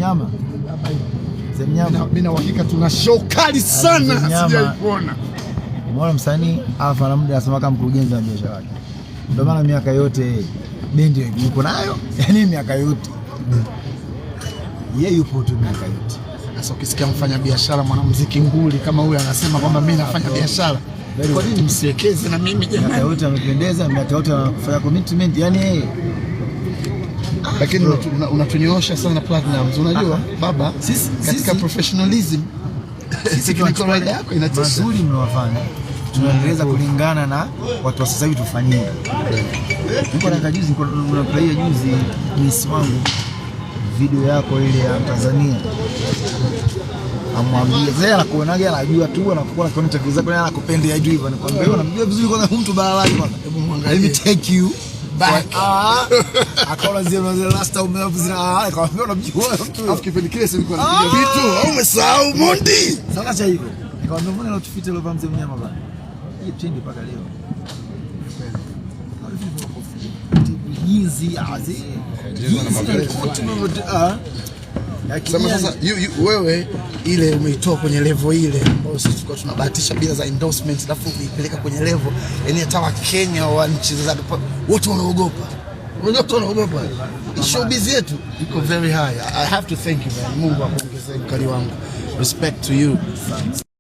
Mnyama. Mzee Mnyama. Mimi na uhakika tuna show kali sana, Mnyama. sijai kuona. Umeona msanii alafu ana muda anasema kama mkurugenzi wa biashara yake. Ndio maana miaka yote bendi yuko nayo, yani miaka yote yeye yupo tu miaka yote. Sasa ukisikia mfanya biashara mwanamuziki nguli kama huyu anasema kwamba mimi nafanya biashara, kwa nini msiwekeze na mimi Miaka jamani? yote amependeza, miaka yote anafanya commitment, yani yeye Lakini unatunyoosha sana Platnumz, unajua baba, katika professionalism, sisi technical rider yako inatisha. Mazuri mliowafanya tunaendeleza kulingana na watu wa sasa hivi tufanyie. Niko na juzi, niko unafurahia juzi miss wangu video yako ile ya Tanzania, amwambie sasa, anakuonaga anajua tu, anakuwa anakuona interview zako, naye anakupendea juu hivyo, nikwambia wewe unamjua vizuri kwanza huyu mtu barabarani kwanza, Hebu muangalie. Let me take you Back. Ah, akaona zile zile last time zile, ah, akamwambia unamjua huyo mtu. Alafu kipindi kile si nilikuwa napiga vitu, au umesahau Mondi? Sasa acha hivyo. Nikamwambia mbona leo tufite leo mzee Mnyama bana. Hii trend mpaka leo. Jinsi azi. Ah. Sema sasa wewe ile umeitoa kwenye level ile ambayo sisi tulikuwa tunabahatisha bila za endorsement, alafu umeipeleka kwenye level yani hata wa Kenya wa nchi za wote wanaogopa. Unajua watu wanaogopa. Showbiz yetu iko very high. I have to thank you, man. Mungu akuongezee, mkali wangu. Respect to you.